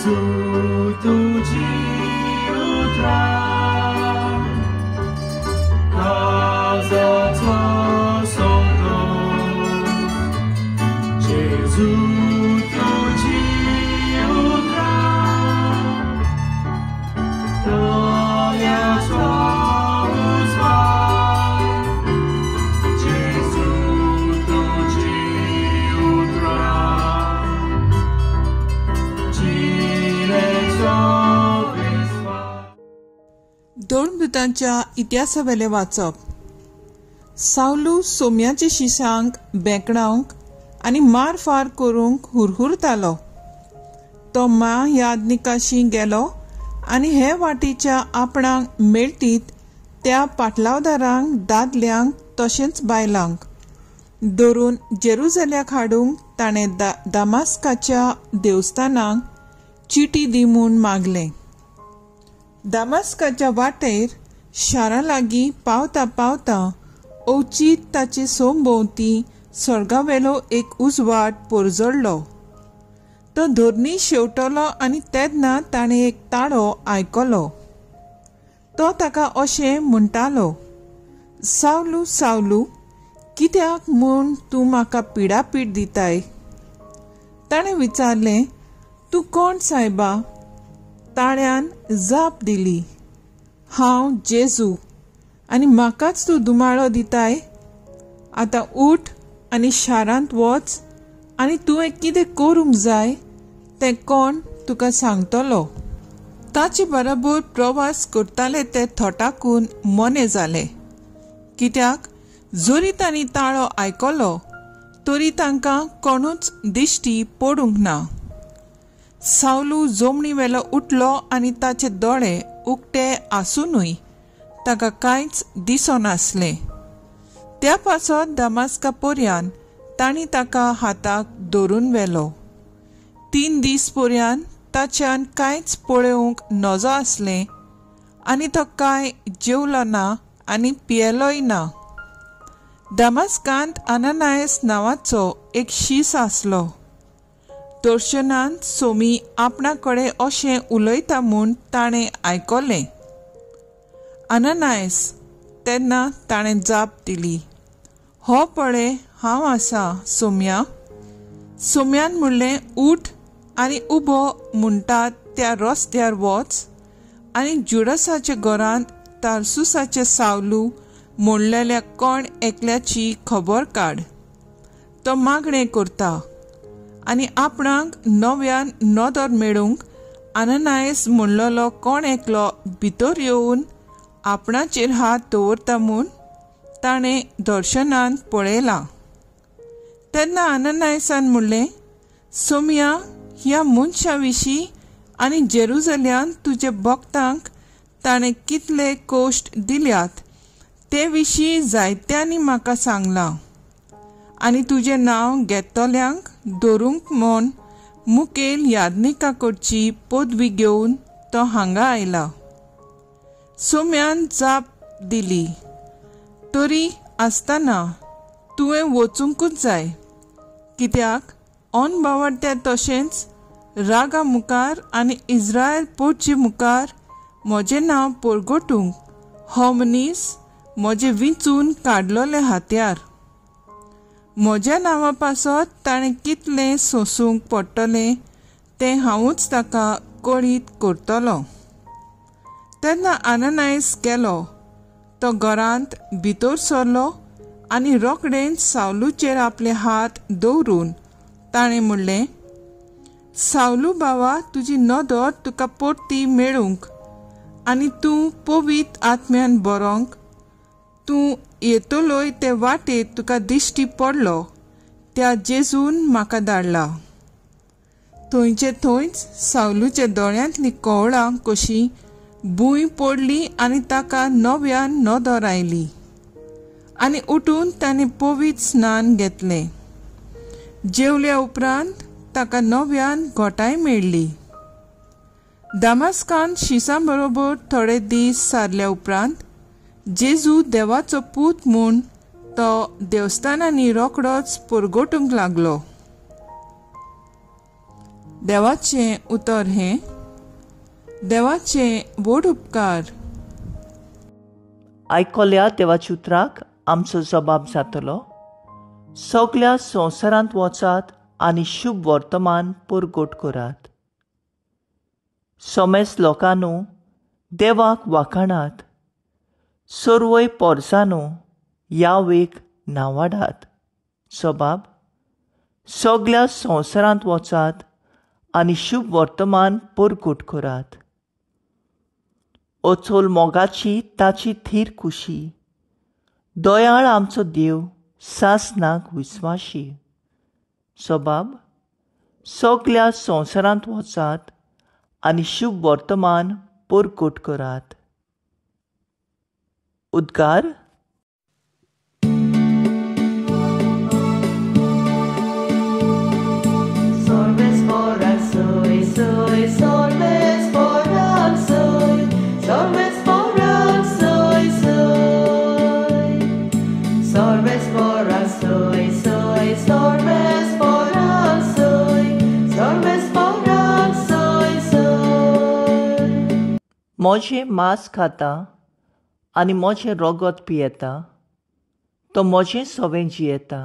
जेजू तुजी उतरां काळजाचो संतोष जेजू तुजी उतरां तळ्याचो उजवाड जेजू तुजी उतरां जिणेचो विस्वास. धर्मदूतांच्या इतिहासावेलें वाचप. सावलू सोम्याच्या शिसांक बेंकडावंक आनी मारफार करूंक हुरहुरतालो. तो म्हायाज्ञिकाशी गेलो आनी हे वाटेच्या आपणाक मेळटीत त्या पाटलावदारांक, दादल्यांक तशेंच बायलांक धरून जेरुजल्याक हाडूंक ताणें दामास्काच्या देवस्थानाक चिटी दी म्हूण मागलें. दामास्काच्या वाटेर शारा लागीं पावता पावता अवचीत ताचे सोमभोंवती स्वर्गावेलो एक उजवाड पोरजडलो. तो धरणी शेवटलो आनी तेन्ना ताणें एक ताळो आयकलो. तो ताका अशें म्हणटालो, सावलू सावलू, कित्याक म्हूण तूं म्हाका पिडापीड दिताय? ताणें विचारलें, तूं कोण सायबा? ताळ्यान जाप दिली, हांव जेजू आनी म्हाकाच तूं दुमाळो दिताय. आतां उठ आनी शारांत वच आनी तुवें कितें करूंक जाय तें कोण तुका सांगतलो. ताचे बरोबर प्रवास करताले ते थटाकून मोने जाले, कित्याक जरी तांणी ताळो आयकलो तरी तांकां कोणूच दिश्टी पडूंक ना. सावलू जमनी वेलो उठलो आनी ताचे दोळे उक्ते आसुनूय ताका कांयच दिसनासलें. त्या पासत दमास्का पर्यान तांणी ताका हाताक धरून व्हेलो. 3 दीस पर्यान ताच्यान कांयच पळोवंक नजो आसलें आनी तो कांय जेवलो ना आनी पियेलोय ना. दमास्कांत अनानायस नांवाचो एक शीस आसलो. दर्शनांत सोमी आपणा कडेन अशें उलयता म्हूण ताणें आयकलें. अनानायस, तेन्ना ताणें जाप दिली, हो पळय हांव आसा सोम्या. सोम्यान म्हणलें, उठ आनी उबो म्हणटात त्या रस्त्यार वच आनी जुडसाच्या घरांत तारसुसाचे सावलू म्हणलेल्या कोण एकल्याची खबर काड. तो मागणें करता आनी आपणाक नव्यान नदर मेळूंक अनानायस म्हणलेलो कोण एकलो भितर येवन आपणाचेर हात दवरता म्हूण ताणें दर्शनांत पळयलां. तेन्ना अनानायसान म्हणलें, सोम्या, ह्या मनशा विशीं आनी जेरुजल्यांत तुजे भक्तांक ताणें कितले कश्ट दिल्यात ते विशीं जायत्यांनी म्हाका सांगलां आनी तुजें नांव घेतल्यांक धरूंक म्हूण मुखेल याज्ञिका कडची पदवी घेवन तो हांगा आयला. सोम्यान जाप दिली, तरी आसतना तुवें वचुंकूच जाय, कित्याक अनबावडत्या तशेंच रागा मुखार आनी इस्रायल पोटचे मुखार म्हजें नांव परगटूंक हो मनीस म्हजें विंचून काडलोलें हात्यार. म्हज्या नांवा पासत ताणें कितलें सोंसूंक पडटलें तें हांवूच ताका कळीत करतलो. तेन्ना अनानायस गेलो. तो घरांत भितर सरलो आनी रोखडेंच सावलूचेर आपले हात दवरून ताणें म्हणलें, सावलू बाबा, तुजी नदर तुका परती मेळूंक आनी तूं पवित्र आत्म्यान बरोवंक तूं येतलोय ते वाटेर तुका दिश्टी पडलो त्या जेजून म्हाका धाडला. थंयचे थंयच सावलूच्या दोळ्यांतली कवळां कशी भूंय पडली आनी ताका नव्यान नदर आयली आनी उठून ताणें पवित्र स्नान घेतलें. जेवल्या उपरांत ताका नव्यान घोटाय मेळ्ळी. दामास्कांत शिसां बरोबर थोडे दीस सारल्या उपरांत जेजू देवाचो पूत म्हूण तो देवस्थानांनी रोखडोच परगटूंक लागलो. देवाचें उतर हें. देवाचे व्हड उपकार. आयकल्या देवाच्या उतराक आमचो जबाब जातलो. सगल्या संवसारांत वचात आनी शुभ वर्तमान परगट करात. समेस लोकांनो देवाक वाखाणात, सर्वय पोरसांनो यावेक नावाडात. जबाब: सगल्या संवसारांत वचात आनी शुभ वर्तमान परगट करात. अचोल मोगाची ताची थीर खुशी, दयाळ आमचो देव सासनाक विस्वाशी. जबाब: सगल्या संवसारांत वचात आनी शुभ वर्तमान परगट करात. उद्गार. म्हजें मांस खाता आनी म्हजें रगत पियेता तो म्हजें सवें जियेता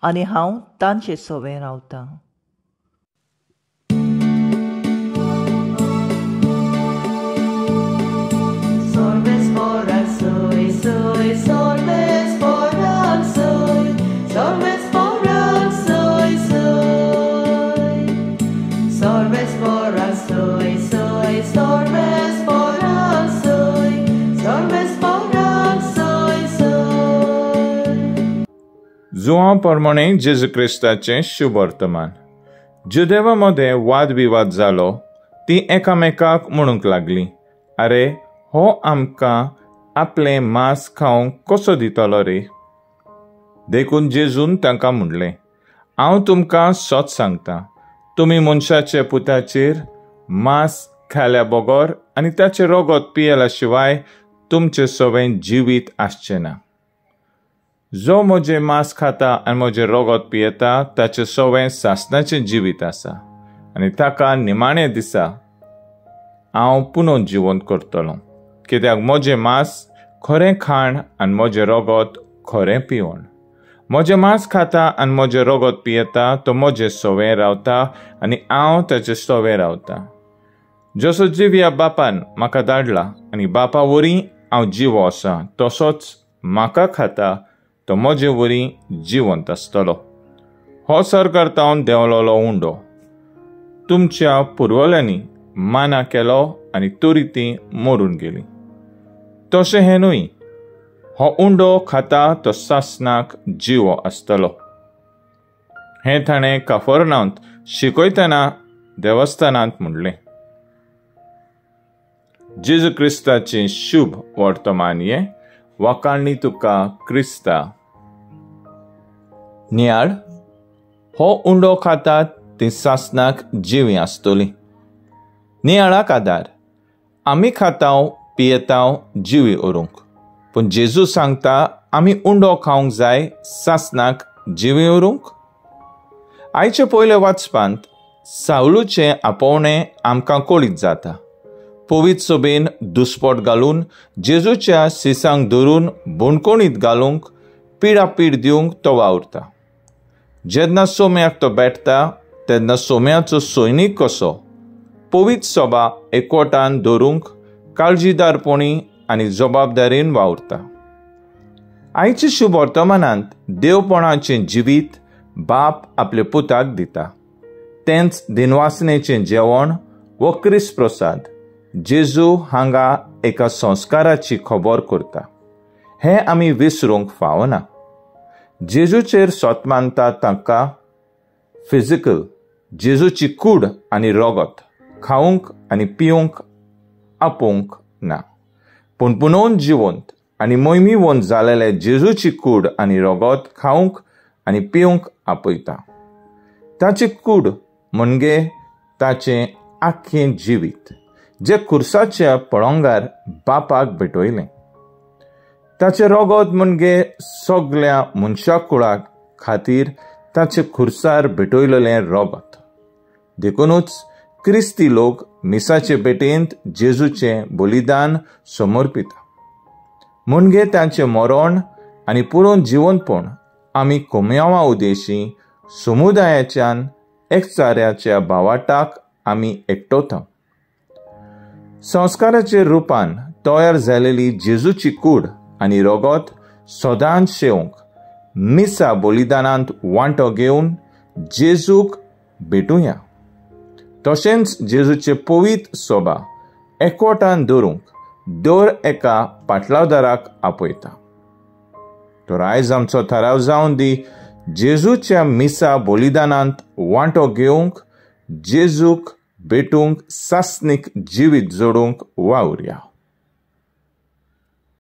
आनी हांव तांचे सवें रावतां. जुआं प्रमाणे जेजू क्रिस्ताचें शुभ वर्तमान. जुदेवा मदें वादविवाद जालो. ती एकामेकाक म्हणूंक लागली, आरे हो आमकां आपलें मांस खावंक कसो दितलो रे? देखून जेजून तांकां म्हणलें, हांव तुमकां सत सांगता, तुमी मनशाच्या पुताचेर मांस खाल्या बगर आनी ताचें रगत पियेल्या शिवाय तुमचें सवें जिवीत आसचें ना. जो म्हजें मांस खाता आनी म्हजें रगत पियेता ताचें सवें सासणाचें जिवीत आसा आनी ताका निमाणे दिसा हांव पुनः जिवंत करतलो. कित्याक म्हजें मांस खरें खाण आनी म्हजें रगत खरें पिवण. म्हजें मांस खाता आनी म्हजें रगत पियेता तो म्हजें सवें रावता आनी हांव ताचें सवें रावता. जसो जिव्या बापान म्हाका धाडला आनी बापा वरी हांव जिवो आसा, तसोच म्हाका खाता तो म्हजे वरी जिवंत आसतलो. हो सरकार देंवलोलो उंडो तुमच्या पुर्वल्यांनी माना केलो आनी तरी ती मरून गेली. तशें हें न्हय, हो उंडो खाता तो सासणाक जिवो आसतलो. हें ताणें काफरनांत शिकयतना देवस्थानांत म्हणलें. जेजू क्रिस्ताचें शुभ वर्तमान हें. वाखाणणी तुका क्रिस्ता. नियाळ, हो उंडो खातात ती सासणाक जिवी आसतली. नियाळाक आदार. आमी खाताव पियेताव जिवी उरूंक, पूण जेजू सांगता आमी उंडो खावंक जाय सासणाक जिवी उरूंक. आयचे पयले वाचपांत सावलूचें आपोवणें आमकां कळीत जाता. पवित्र सभेन दुस्पट घालून जेजूच्या सिसांक धरून बणकोणीत घालूंक पिडापीड दिवंक तो वावुरता. जेन्ना सोम्याक तो भेटता तेन्ना सोम्याचो सैनीक कसो पवित्र सभा एकवटान धरूंक काळजीदारपणी आनी जबाबदारीन वावुरता. आयच्या शुभ वर्तमानांत देवपणाचें जिवीत बाप आपल्या पुताक दिता. तेंच दिनवासनेचें जेवण वो क्रिस्त प्रसाद जेजू हांगा एका संस्काराची खबर करता. हें आमी विसरूंक फावना. जेजूचेर सत मानता तांकां फिजिकल जेजूची कूड आनी रगत खावंक आनी पिवंक आपोवंक ना, पूण पुनोवन जिवंत आनी मोहिमीवंत जालेले जेजूची कूड आनी रगत खावंक आनी पिवंक आपयता. ताची कूड म्हणजे ताचें आख्खें जिवीत जे खुर्साच्या पळोंगार बापाक भेटयलें. ताचें रगत म्हणजे सगळ्या मनशाकुळा खातीर ताचे खुर्सार भेटयलेलें रगत. देखूनच क्रिस्ती लोक मिसाचे भेटेंत जेजूचें बलिदान समर्पिता. म्हणजे तांचें मरण आनी पुरोवन जिवनपण आमी कोमयावा उद्देशी समुदायाच्यान एकचाऱ्याच्या भावाटाक आमी एकटवता. संस्काराचे रुपान तयार जालेली जेजूची कूड आनी रगत सदांच शेवंक मिसा बलिदानांत वांटो घेवन जेजूक भेटुया. तशेंच जेजूचे पवित्र सोबा एकवटान दवरूंक दर एका पाटलावदाराक आपयता. तर आयज आमचो थाराव जावन दी जेजूच्या मिसा बलिदानांत वांटो घेवंक, जेजूक भेटूंक, सासणीक जिवीत जोडूंक वावुरया.